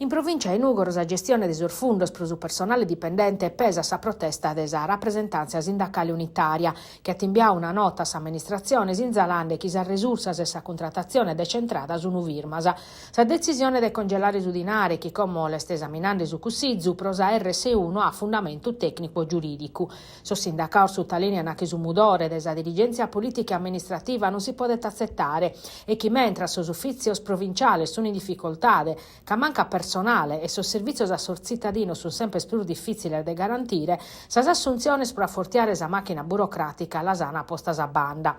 provincia 'e Nùgoro sa gestione de sos fundos pro su personale dipendente pesat sa protesta de sa rapresentàntzia sindacale unitària, chi at imbiadu una nota a s'amministratzione sinzalende chi sas resursas e sa cuntratatzione decentrada sunt firmas. Sa detzisione de congelare su dinare, chi como l'est esaminende su Cussizu, pro sa RSU no at fundamentu tècnicu o giurìdicu. Sos sindacados sutalìniant chi su mudore de sa dirigèntzia polìtica e amministrativa non si podet atzetare e chi mentras sos ufìtzios provinciales sunt in dificoltade, ca mancat personale e sos servìtzios a sos tzitadinos sunt semper prus difìtziles de garantire, sas assuntziones pro afortiare sa màchina burocràtica las ant postas a banda.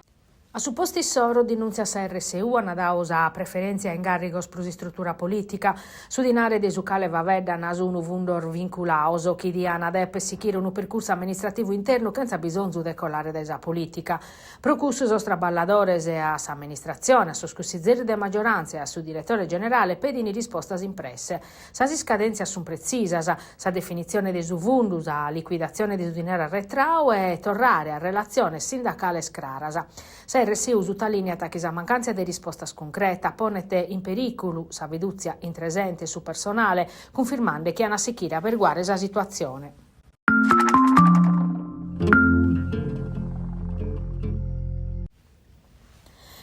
A su postu issoro, dinùntziat sa RSU, ant dadu sa preferèntzia a ingàrrigos pro s'istrutura polìtica, su dinare de su cale faeddan sun fundos vinculados chi diant deper sighire unu percursu amministrativu internu chentza bisonzu de colare dae sa polìtica. Pro cussu sos traballadores a s'amministratzione, a sos cussizeris de magioràntzia e a su diretore generale pedin rispostas in presse. Sas iscadèntzias sunt pretzisas, sa definitzione de su fundu, sa licuidatzione de su dinare arretradu e torrare a relatziones sindacales craras. Sa RSU sutalìniat chi sa mancàntzia de rispostas cuncreta ponet in perìculu sa fidùtzia intre s'ente e su personale, cunfirmende chi an a sighire a averguare sa situatzione.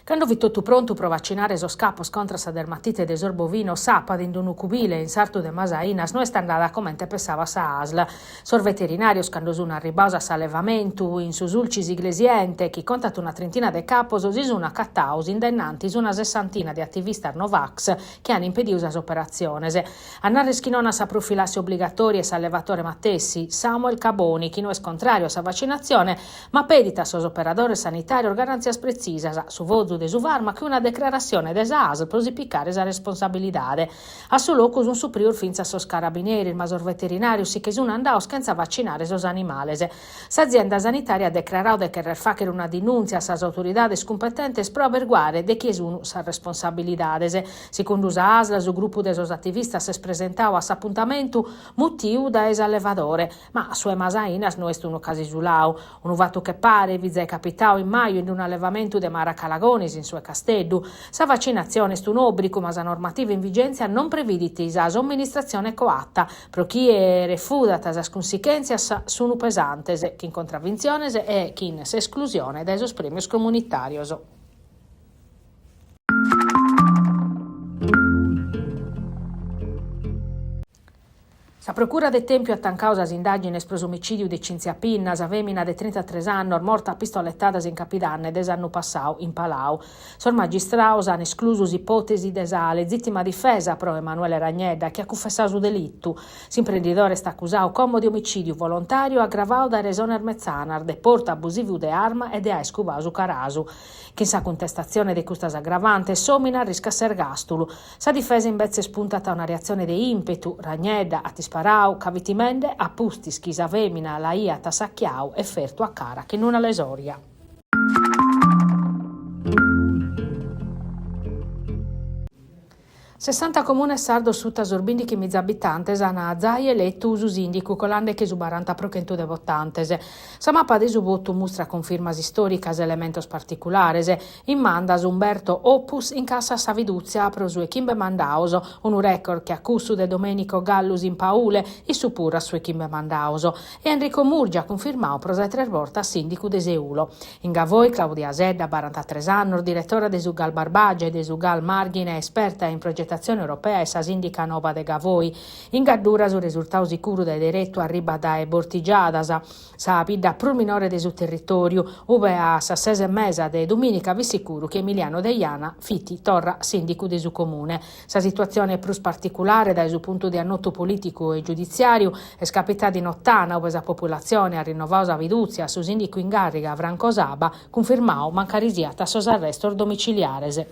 Cando fit totu prontu pro vacinare sos capos contra sa dermatite de sos bovinos sàpadu in unu cubile in sartu de Masainas no est andada comente pessabat sa ASL. Sos veterinàrios cando sun arribados a s'allevamentu in su Sulcis Iglesiente, chi contat una trintina de capos, si sun acatados in dae una sessantina de ativistas no vax chi an impedidu sas operatziones. A narrer chi nono a sa profilassi obligatòria est s'allevatore matessi, Samuel Caboni, chi no est contràriu a sa vacinatzione, ma pedit a sos operadores sanitàrios garantzias pretzisas, su fozu de su fàrmacu e una decrarassione de sa ASL pro si picare sa responsabilidade. A su locu sunt suprios fintzas sos carabineris, ma sos veterinàrios si che sunt andados chentza vacinare sos animales. S'azienda sanitària at decraradu de cherrer fàghere una dinùntzia a sas autoridades cumpetentes pro averguare de chie sunt sas responsabilidades. Segundu sa ASL, su grupu de sos ativistas s'est presentadu a s'apuntamentu mutiu dae s'allevadore, Ma su 'e Masainas no est unu casu isuladu. Unu fatu che pare fit zai capitadu in maju in un'allevamentu de Maracalagonis in su 'e Casteddu. Sa vacinatzione est un'òbrigu, ma sa normativa in vigèntzia non previdit sa somministratzione coata. Pro chie refudat sas cunsichèntzias sunt pesantes, chin contravintziones e chin s'esclusione dae sos prèmios comunitàrios. Sa Procura de Tèmpiu at tancadu sas indàgines pro s'omicìdiu de Cinzia Pinna, sa fèmina de trintatres annos morta a pistoletadas in capidanne de s'annu passadu in Palau. Sos magistrados an esclusu s'ipòtesi de sa lezìtima difesa pro Emanuele Ragnedda, chi at cufessadu su delitu. S'imprendidore est acusadu como de omicìdiu volontàriu agravadu dae resones metzanas, de portu abusivu de arma e de aer cubadu su carasu. Chin sa cuntestatzione de custas agravantes, s'òmine arriscat s'ergàstulu. Sa difesa imbetzes puntat a una reatzione de ìmpetu, Ragnedda at isparadu ca fit timende a pustis chi sa fèmina l'aiat assachiadu e fertu a cara chin una lesorja. Sessanta comunes sardos suta sos bindichimiza abitantes an zai eletu su sìndicu colande-che su baranta pro chentu de votantes. Sa mapa de su votu mustrat cunfirmas istòricas e elementos particulares. In Mandas Umberto Oppus incassat sa fidùtzia pro su 'e chimbe mandados, unu record che a cussu de Domenico Gallus in Paule, issu puru a su 'e chimbe mandados. E Enrico Murgia cunfirmadu pro sa 'e tres bortas sìndicu de Seulo. In Gavoi Claudia Sedda, barantatres annos, diretora de su Gal Barbagia e de su Gal Marghine, esperta in progetatzione europea est sa sìndica noba de Gavoi. In Gaddura su resurtadu sicuru dae deretu arribat dae Bortigiadas, sa bidda prus minore de su territòriu, ube a sas ses e mesa de dumìnica fit sicuru chi Emiliano Deiana fit torra sìndicu de su comune. Sa situatzione prus particulare dae su puntu de annotu polìticu e giuditziàriu est capitada in Ottana, ube sa populatzione at rinnovadu sa fidùtzia a su sìndicu in càrriga Franco Saba, cunfirmadu mancari siat a sos arrestos domiciliares.